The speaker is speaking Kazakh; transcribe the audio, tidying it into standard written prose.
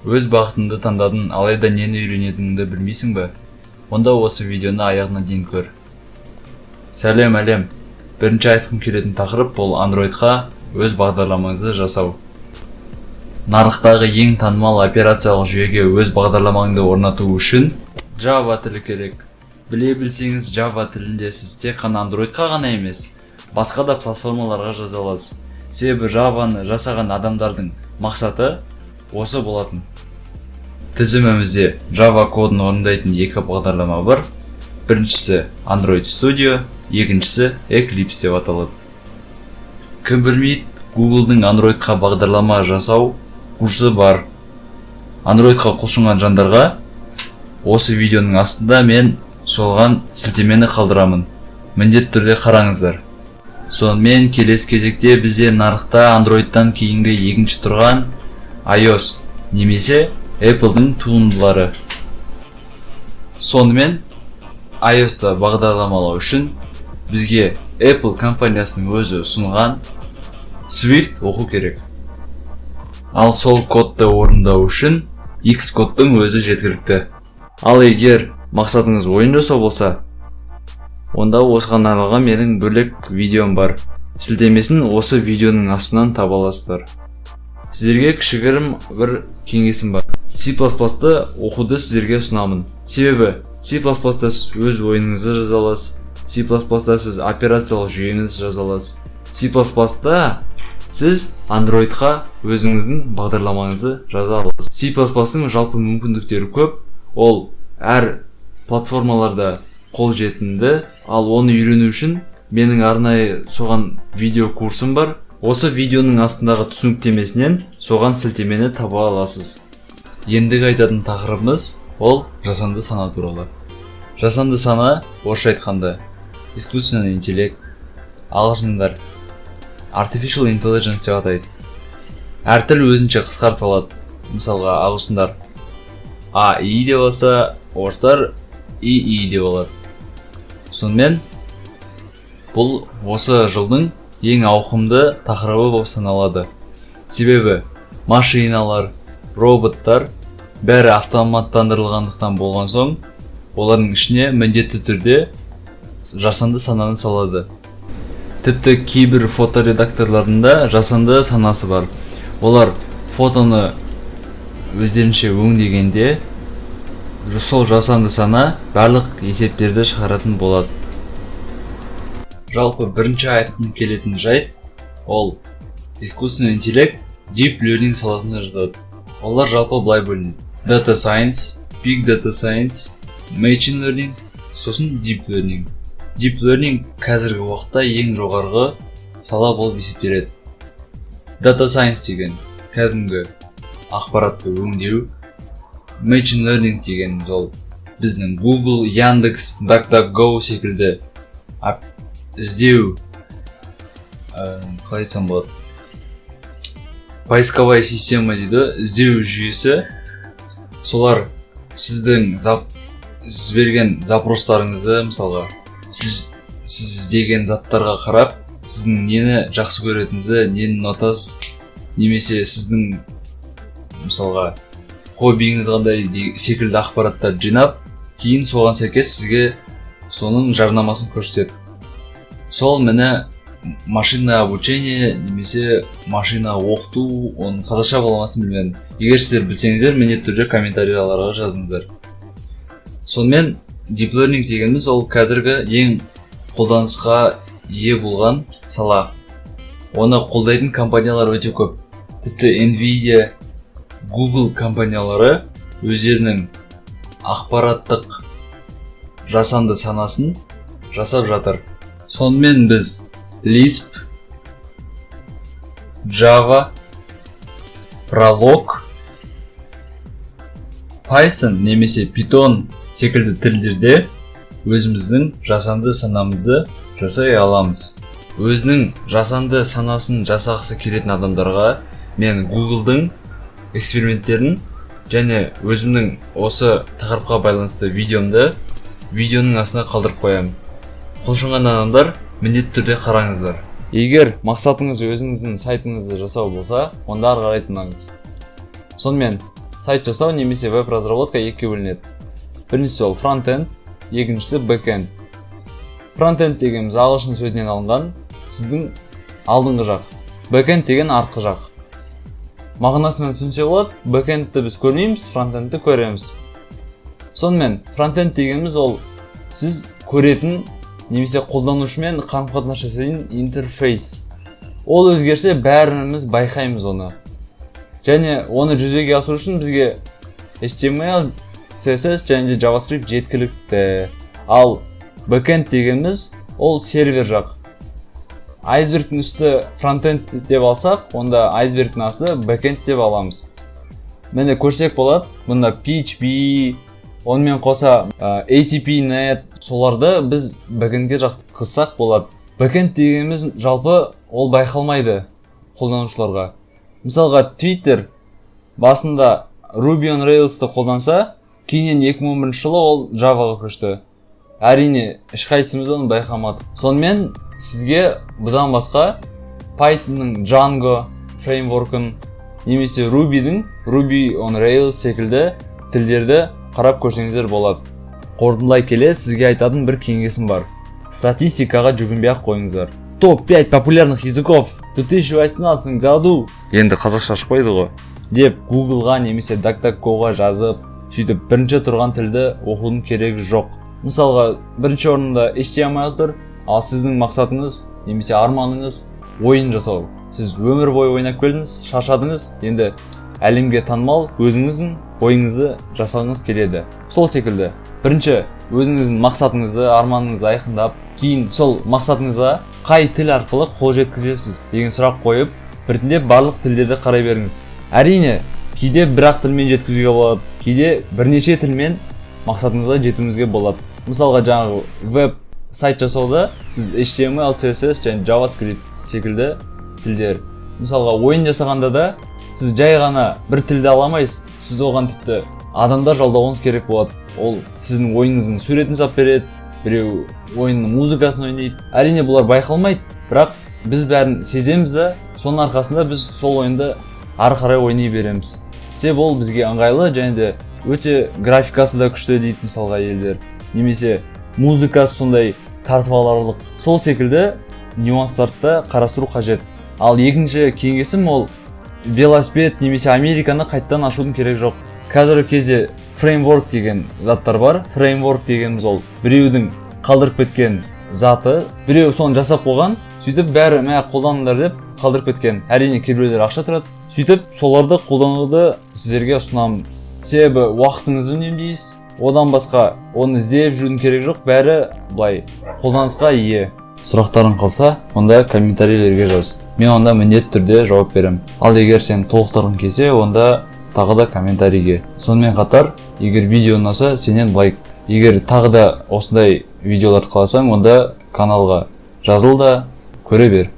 Өз бағытыңды таңдадың, алайда нені үйренетініңді білмейсің бе? Онда осы видеоны аяғына дейін көр. Сәлем, әлем! Бірінші айтқым келетін тақырып бұл Андроидқа өз бағдарламаңызды жасау. Нарықтағы ең танымал операциялық жүйеге өз бағдарламаңды орнату үшін Java тілі керек. Біле білсеңіз, Java тілінде сіз тек қана Андроидқа ғана емес, басқа да платформаларға жаза аласыз. Себебі Javаны жасаған адамдардың мақсаты осы болатын. Тізімімізде Java кодын орындайтын екі бағдарлама бар. Біріншісі Android Studio, екіншісі Eclipse деп аталады. Кім білмейді, Google'дың Androidқа бағдарлама жасау курсы бар. Androidқа құлшынған жандарға осы видеоның астында мен соған сілтемені қалдырамын. Міндетті түрде қараңыздар. Сонымен, келесі кезекте бізде нарықта Androidтан кейінгі екінші тұрған iOS немесе Apple'дың туындылары. Сонымен, iOS-та бағдарламалау үшін бізге Apple компаниясының өзі ұсынған Swift оқу керек. Ал сол кодты орындау үшін Xcode-тың өзі жеткілікті. Ал егер мақсатыңыз ойын жасау болса, онда осыған арналған менің бөлек видеом бар. Сілтемесін осы видеоның астынан таба аласыздар. Сіздерге кішігірім бір кеңесім бар. C++-ты оқуды сіздерге ұсынамын. Себебі C++-та сіз өз ойыныңызды жаза аласыз. C++-та сіз операциялық жүйеңізді жаза аласыз. C++-та сіз Android-қа өзіңіздің бағдарламаңызды жаза аласыз. C++-тың жалпы мүмкіндіктері көп. Ол әр платформаларда қолжетімді, ал оны үйрену үшін менің арнайы соған видео курсым бар. Осы видеоның астындағы түсініктемесінен соған сілтемені таба аласыз. Ендігі айтатын тақырыбымыз ол жасанды сана туралы. Жасанды сана, орысша айтқанда, искусственный интеллект, ағылшындар artificial intelligence деп атайды. Әр тіл өзінше қысқарта алады. Мысалға, ағылшындар AI деп алса, орыстар ИИ деп алады. Сонымен, бұл осы жылдың ең ауқымды тақырыбы болып саналады. Себебі машиналар, роботтар бәрі автоматтандырылғандықтан болған соң, олардың ішіне міндетті түрде жасанды сананы салады. Тіпті кейбір фоторедакторлардың да жасанды санасы бар. Олар фотоны өздерінше өңдегенде, сол жасанды сана барлық есептерді шығаратын болады. Жалпы, бірінші айтқым келетін жайт ол искусственный интеллект deep learning саласына жатады. Олар жалпы былай бөлінеді: data science, big data science, machine learning, сосын deep learning. Deep learning қазіргі уақытта ең жоғарғы сала болып есептеледі. Data science деген кәдімгі ақпаратты өңдеу, machine learning деген ол біздің Google, Яндекс, DuckDuckGo секілді іздеу, қалай айтсам болады, поисковая система дейді, іздеу жүйесі. Солар сіздің жіберген запростарыңызды, мысалға, сіз іздеген заттарға қарап, сіздің нені жақсы көретініңізді, нені ұнатасыз немесе сіздің, мысалға, хоббиіңіз қандай секілді ақпараттарды жинап, кейін соған сәйкес сізге соның жарнамасын көрсетеді. Сол, міне, машинное обучение немесе машина оқыту, оның қазақша баламасын білмедім. Егер сіздер білсеңіздер, міндетті түрде комментарийларға жазыңыздар. Сонымен, deep learning дегеніміз ол қазіргі ең қолданысқа ие болған сала. Оны қолдайтын компаниялар өте көп. Тіпті Nvidia, Google компаниялары өздерінің ақпараттық жасанды санасын жасап жатыр. Сонымен, біз Lisp, Java, Prolog, Python немесе Python секілді тілдерде өзіміздің жасанды санамызды жасай аламыз. Өзінің жасанды санасын жасағысы келетін адамдарға мен Google'дың эксперименттерін және өзімнің осы тақырыпқа байланысты видеомды видеоның астына қалдырып қоямын. Құлшынған адамдар, міндетті түрде қараңыздар. Егер мақсатыңыз өзіңіздің сайтыңызды жасау болса, онда ары қарай тыңдаңыз. Сонымен, Сайт жасау немесе веб разработка екіге бөлінеді. Біріншісі ол фронтенд, екіншісі бэкенд. Фронтенд дегеніміз ағылшын сөзінен алынған, сіздің алдыңғы жақ. Бэкенд деген артқы жақ. Мағынасынан түсінсе болады, бэкендті біз көрмейміз, фронтендті көреміз. Сонымен, фронтенд дегеніміз ол сіз көретін немесе қолданушымен қарым қатынас жасайтын интерфейс. Ол өзгерсе, бәріміз байқаймыз оны. Және оны жүзеге асыру үшін бізге HTML, CSS және де JavaScript жеткілікті. Ал бэкенд дегеніміз ол сервер жақ. Айсбергтің үсті фронтенд деп алсақ, онда айсбергтің асты бэкенд деп аламыз. Міне, көрсек болады, бұнда PHP, онымен қоса ASP.NET, соларды біз бэкендке жатқызсақ болады. Бэкенд дегеніміз жалпы ол байқалмайды қолданушыларға. Мысалға, Twitter басында Ruby on Rails'ты қолданса, кейіннен 2011 жылы ол Javaға көшті. Әрине, ешқайсымыз оны байқамадық. Сонымен, сізге бұдан басқа Pythonның Django фреймворкын немесе Ruby'дің Ruby on Rails секілді тілдерді қарап көрсеңіздер болады. Қорытындылай келе, сізге айтатын бір кеңесім бар. Статистикаға жүгінбей ақ қойыңыздар. Топ-5 популярных языков в 2018 году енді қазақша шықпайды ғой деп Гуглға немесе DuckDuckGo-ға жазып, сөйтіп бірінші тұрған тілді оқудың керегі жоқ. Мысалға, бірінші орында HTML тұр, ал сіздің мақсатыңыз немесе арманыңыз ойын жасау. Сіз өмір бойы ойнап келдіңіз, шаршадыңыз, енді әлемге танымал өзіңіздің ойыңызды жасағыңыз келеді. Сол секілді бірінші өзіңіздің мақсатыңызды, арманыңызды айқындап, кейін сол мақсатыңызға қай тіл арқылы қол жеткізесіз деген сұрақ қойып, біртіндеп барлық тілдерді қарай беріңіз. Әрине, кейде бір ақ тілмен жеткізуге болады, кейде бірнеше тілмен мақсатыңызға жетуіңізге болады. Мысалға, жаңағы веб сайт жасауда сіз HTML, CSS және JavaScript секілді тілдер. Мысалға, ойын жасағанда да сіз жай ғана бір тілді ала алмайсыз, сіз оған тіпті адамдар жалдауыңыз керек болады. Ол сіздің ойыныңыздың суретін жасап береді, біреу ойынның музыкасын ойнайды. Әрине, бұлар байқалмайды, бірақ біз бәрін сеземіз да, соның арқасында біз сол ойынды ары қарай ойнай береміз, себебі ол бізге ыңғайлы және де өте графикасы да күшті дейді, мысалға, елдер, немесе музыкасы сондай тартып аларлық. Сол секілді нюанстарды да қарастыру қажет. Ал екінші кеңесім ол велосипед немесе Американы қайтадан ашудың керегі жоқ. Қазіргі кезде фреймворк деген заттар бар. Фреймворк дегеніміз ол біреудің қалдырып кеткен заты, біреу соны жасап қойған, сөйтіп бәрі мә, қолданыңдар деп қалдырып кеткен. Әрине, кейбіреулер ақша тұрады. Сөйтіп соларды қолдануды сіздерге ұсынамын, себебі уақытыңызды үнемдейсіз, одан басқа оны іздеп жүрудің керегі жоқ, бәрі былай қолданысқа ие. Сұрақтарың қалса, онда комментарийлерге жаз, мен онда міндетті түрде жауап беремін. Ал егер сен толықтырғың келсе, онда тағы да комментарийге. Сонымен қатар, егер видео ұнаса, сенен лайк. Егер тағы да осындай видеоларды қаласаң, онда каналға жазыл да көре бер.